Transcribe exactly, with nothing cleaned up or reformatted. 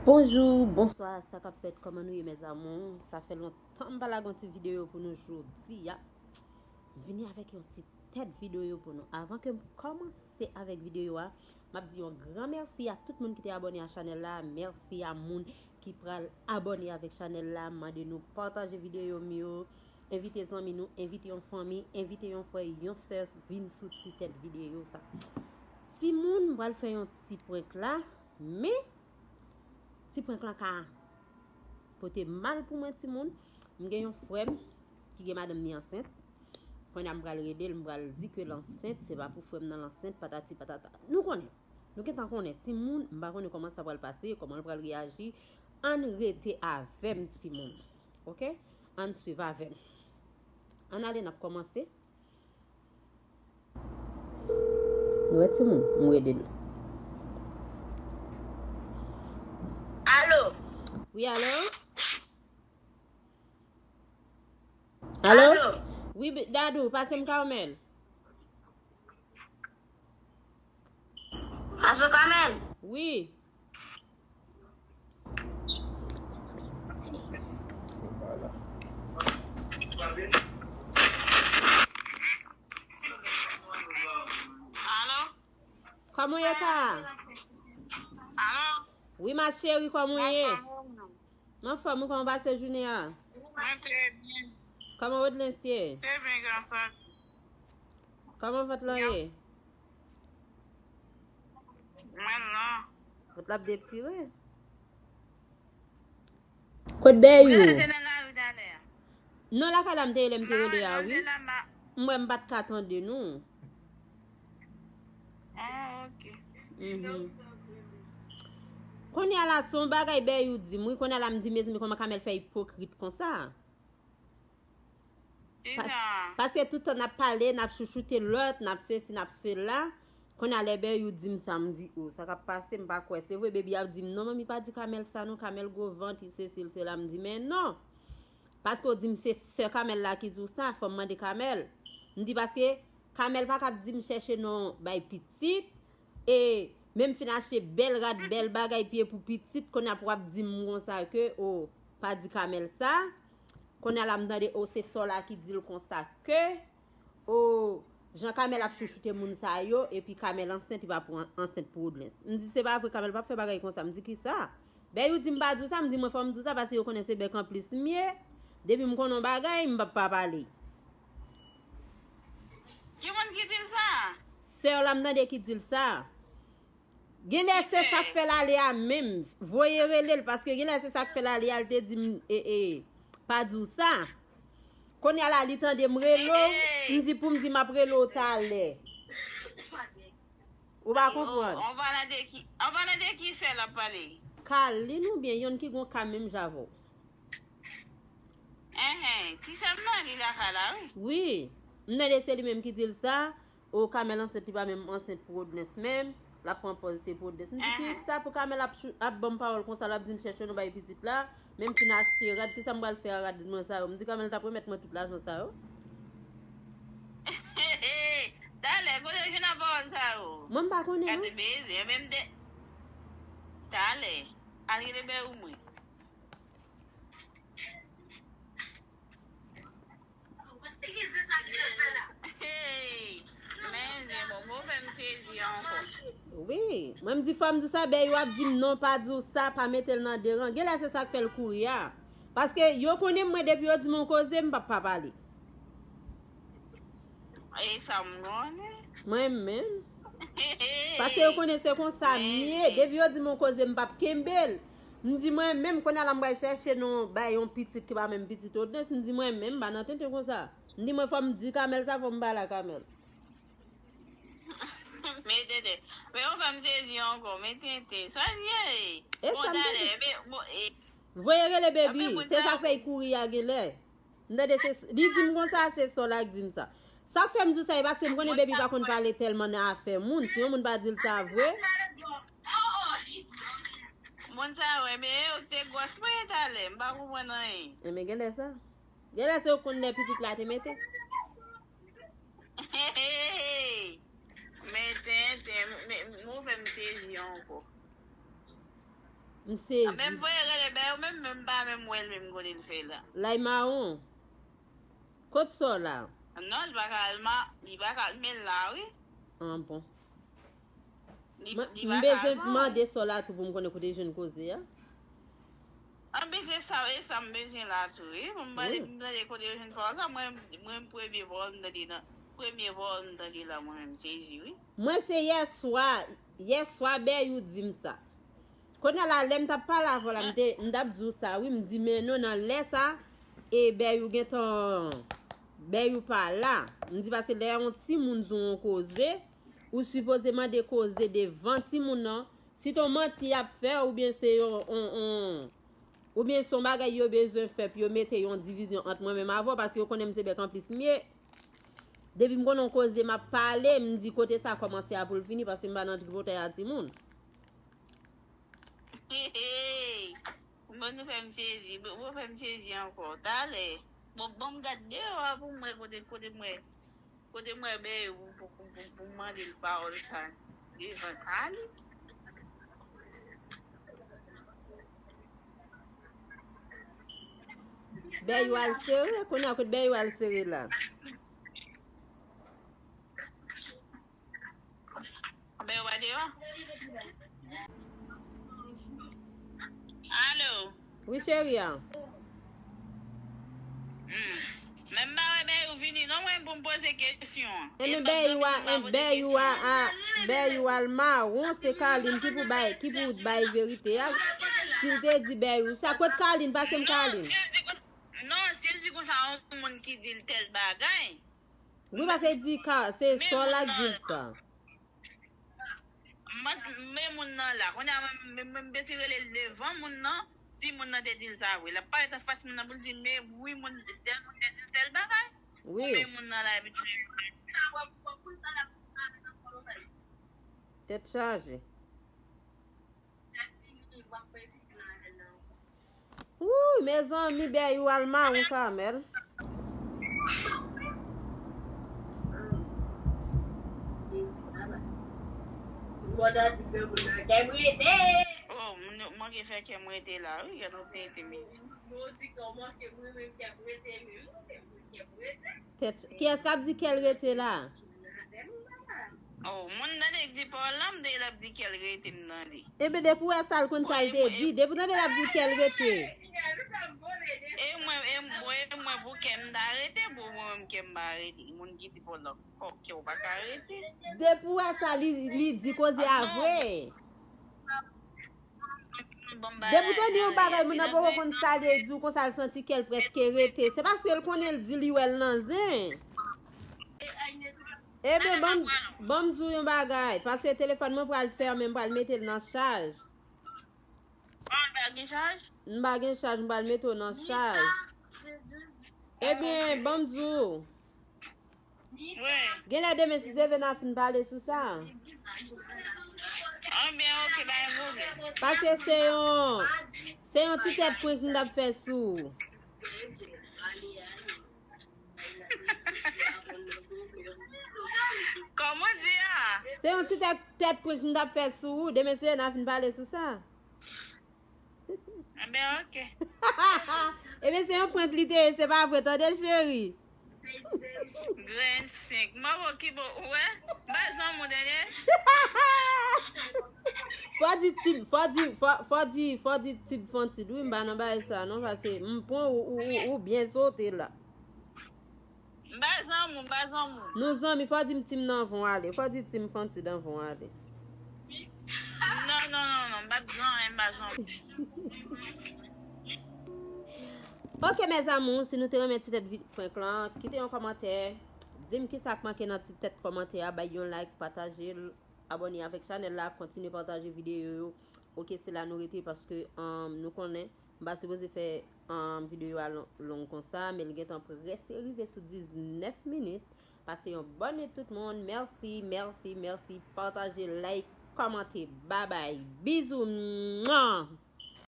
Bonjou, bonswa, sa k ap fèt? Kòman nou ye, mes amours? Sa fè lontan m pa lage yon ti videyo pou nou jodi a. M vini avèk yon ti tèt videyo pou nou. Avan ke m kòmanse avèk videyo a, m ap di yon gran mèsi a tout moun ki te abòne a chanèl la. Mèsi a moun ki pral abòne avèk chanèl la. M mande nou pataje videyo m yo, envite zanmi nou, envite yon fanmi, envite yon frè, yon sè vin sou ti tèt videyo sa. Timoun, m pral fè yon ti prank la, men ti prank lan ka pote mal pou mwen, timoun. M gen yon frè m ki gen madanm ni ansent. Kounye a m pral rele l, m pral di ke l ansent, se pa pou frè m nan l ansent, patati patata. Nou konnen. Nou gentan konnen, timoun, m pa konnen kòman sa pral pase, kòman l pral reyaji. Ann rete avè m, timoun. Oke? Ann swiv avè m. Ann ale, n ap kòmanse. Nou wè timoun, m rele l. Alo? Wi, alo? Alo? Alo? Wi, Dadou, pase m Carmel. Pase Carmel? Wi. Alo? Kòman w ye, Ka? Alo? Wi, ma chérie, kòman w ye? Anfòm, wi, kòman w pase jounen an? Mwen trè byen. Kòman Woodlands ye? Trè byen, granfrè. Kòman vant lan ye? Mwen la. Vant la ap detire. Kot Bèyou? Mwen te nan lari talè a. Non, lakay la m te ye lè m te rele a, wi. M wè m pa t ka tande nou. Ah, ok. Mhm. Kounye a la, se yon bagay Bèyou di m, wi. Kounye a la, m di, mezanmi, kòman Kamèl fè ipokrit konsa? Pas- Paske tout tan n ap pale, n ap chouchoute lòt, n ap sesi, n ap sela. Kounye a lè Bèyou di m sa, m di, o, sa k ap pase, m pa kwè. Se vre, Baby ap di m, non, manmi, pa di Kamèl sa, non, Kamèl gwo vant, li sesi, li sela. M di, men non. Paske w di m se sè Kamèl la ki di w sa, fò m mande Kamèl. M di, paske Kamèl pa kab di m chèche non bay pitit, e menm fin achte bèl rad, bèl bagay pye pou pitit, kounye a pou w ap di m konsa ke, o, pa di Kamèl sa. Kounye a la m tande, o, se sè w la ki di l konsa ke, o, jan Kamèl ap chouchoute moun sa yo, epi Kamèl ansent, li pa pou an- ansent pou Woodlands. M di, se pa vre, Kamèl p ap fè bagay konsa. M di, kisa? Bèyou di m pa di w sa, m di, mwen fò m di w sa, paske yo konnen se bèk anplis m ye. Depi m konnen yon bagay, m p ap pa pale. Ki moun ki di l sa? Sè w la m tande ki di l sa. Genlè se sa k fè l ale a menm. Voye rele l, paske genlè se sa k fè l ale a, l te di m, e, e, pa di w sa. Kounye a la, li tande m rele w, m di pou m di m ap rele w talè. Ou pa konprann. An palan de ki, an palan de ki sè l ap pale? Kalin oubyen yonn ki gon ka menm jan avè w. Enhen, ti sè m nan, li lakay la, wi. Wi. M tande se li menm ki di l sa. O, Kamèl ansent, li pa menm ansent pou Woodlands menm. L ap pran pòz se pou Woodlands. M di, kisa pou Kamèl ap, chou- ap ban m pawòl konsa, l ap di m chèche nou bay pitit la. Menm fin achte rad, kisa m pral fè a rad mwen sa yo? M di, Kamèl t ap remèt mwen tout lajan sa yo. Talè, kote w jwenn a pawòl sa yo? Mwen m pa konnen, non. Gade beze, menm de. Talè, al rele Bèyou mwen. Hey, men zen, bon, bon, fè m sezi ankò. Wi, mwen m di fò m di w sa, Bèyou ap di m non, pa di w sa, pa mete l nan deran. Genlè se sa k fè l kouri a. Paske yo konnen mwen, depi yo di m yon koze, m p ap pa pale. E sa m konnen. Mwen menm. Paske yo konnen se konsa m ye. Depi yo di m yon koze, m p ap kenbe l. M di mwen menm, kounye a la m pral chèche non bay yon pitit ki pa menm pitit Woodlands. M di mwen menm, m pa nan tenten konsa. M di mwen fò m di Kamèl sa, fò m pale a Kamèl. Men tenten. Men ou fè m sezi ankò, men tenten. Sa l ye? E bon, sa m te talè, di. Men, bon, e. Voye rele Baby, se sa k fè l kouri a genlè. M tande se, li di m konsa, se sè w la k di m sa. Sa k fè m di w sa, e paske m konnen Baby pa konn pale tèlman nan afè moun. Si yon moun pa di l sa vre. Moun sa yo, ebyen, yo te gwòs mwen talè, m pa konprann anyen. Ebyen, genlè sa. Genlè se yo konn lè pitit la te mete. Men tenten, men, men, men, ou fè m sezi ankò. M sezi. Menm voye rele bè yo menm, menm pa menm wè l menm kote l fè la. Lay mawon. Kot sò la? Non, li pa ka al ma-, li pa ka al men la, wi. An bon. Li, m bezwen mande sò la tou pou m konnen kote jwenn koze a. An bezwen sa, e sa m bezwen la tou, wi. Pou m pale, m tande kote yo jwenn pawòl la, mwen, mwen premye pawòl m tande nan, premye pawòl m tande la, mwen menm sezi, wi. Mwen se yèswa, yèswa Bèyou di m sa. Kounye a la, lè m t ap pale avè w la, m te, m t ap di w sa, wi, m di, men non, nan lè sa, e Bèyou gentan, Bèyou pa la. M di, paske lè yon timoun di w yon koze, ou sipoze mande koze devan timoun nan. Si t on manti y ap fè, oubyen se yon, on, on, oubyen se yon bagay yo bezwen fè pou yo mete yon divizyon ant mwen menm avè w, paske yo konnen m se bèk anplis m ye. Depi m konnen yon koze, m ap pale, m di kote sa kòmanse a pou l fini, paske m pa nan tripotay a timoun. Bon, nou fè m sezi, bon, bon, fè m sezi ankò. Talè. Bon, bon, m gad deyò a pou m wè kote, kote m wè, kote m wè Bèyou pou, pou, pou, pou m mande l pawòl sa devan Kali. Bèyou al sere, kounye a kote Bèyou al sere la. Bèyou pa deyò? Alo? Wi, cheri a. Hmm. Men m pa wè Bèyou vini non, mwen, pou m poze kesyon. Enben Bèyou a, en Bèyou a, a, Bèyou al mawon, se Kalin ki pou bay, ki pou bay verite a. Si l te di Bèyou, sa kot Kalin, pase m Kalin. Non, si l di konsa, yon moun ki di l tèl bagay. Wi, paske di ka, se sò la k di l sa. Men moun nan la. Kounye a, mwen, mwen, mwen bezwen rele l devan moun nan. Si moun nan te di l sa vre, l ap parèt anfas moun nan pou l di, men wi, moun, tèl moun te di l tèl bagay. Wi. Men moun nan la, epi tèt chaje. Wouy, mezanmi, Bèyou al mawon Kamèl. Oh, moun yo manke fè kè m rete la, wi, gade yon tenten mizik. Tèt, kiyès k ap di kè l rete la? Oh, moun nan nèg di pawòl la, m tande l ap di kè l rete, m tande. Enben, depi w wè sa, l konn sa l te di. Depi w tande l ap di kè l rete. E mwen, e mwen, e mwen, pou kè m ta rete, pou mwen menm kè m pa rete. Moun ki di pawòl la, kè w pa ka rete. Depi w wè sa, li, li di koze a vre. Depi w tande yon bagay, moun nan poko konn sa l vle di w, konsa l santi kè l prèske rete. Se paske l konnen l di li wè l nan zen. Enben, ban m, ban m di w yon bagay, paske telefòn mwen pral fèmen, m pral mete l nan chaj. Ah, w pa gen chaj? M pa gen chaj, m pral mete w nan chaj. Enben, ban m di w. Wi. Genlè demen, si Dye vle, n a fin pale sou sa. Enben, ok, pa gen pwoblèm. Paske se yon, se yon ti tèt prank m t ap fè sou ou. Kòman di a? Se yon ti tèt, tèt prank m t ap fè sou ou. Demen, si Dye vle, n a fin pale sou sa. Enben, ok. Enben, se yon prank li te ye, se pa vre, tande, cheri. Grenn senk. Mwen, bon, ki bon, ou wè? M pa zanmi w, tande. Fò di Tim, fò di, fò, fò di, fò di Tim Fontud, wi, m pa nan bagay sa, non, paske m pran ou, ou, ou, ou byen sote la. M pa zanmi w, m pa zanmi w. Nou zanmi, fò di m Tim nan van w ale. Fò di Tim Fontud nan van w ale. Non, non, non, non, m pa t zanmi, m pa zanmi. Ok, mes amours, si nou te renmen ti tèt vi-, prank lan, kite yon kòmantè. Di m kisa k manke nan ti tèt kòmantè a, bay yon like, pataje l, abòne avèk chanèl la, kontinye pataje videyo yo. Ok, se la nou rete paske, um, nou konnen m pa sipoze fè, um, videyo a lon-, long konsa, men l gentan prèske rive sou diznèf minit. Pase yon bòn nwit tout moun. Mèsi, mèsi, mèsi. Pataje, like, kòmante. Babay. Bizou. Mwa!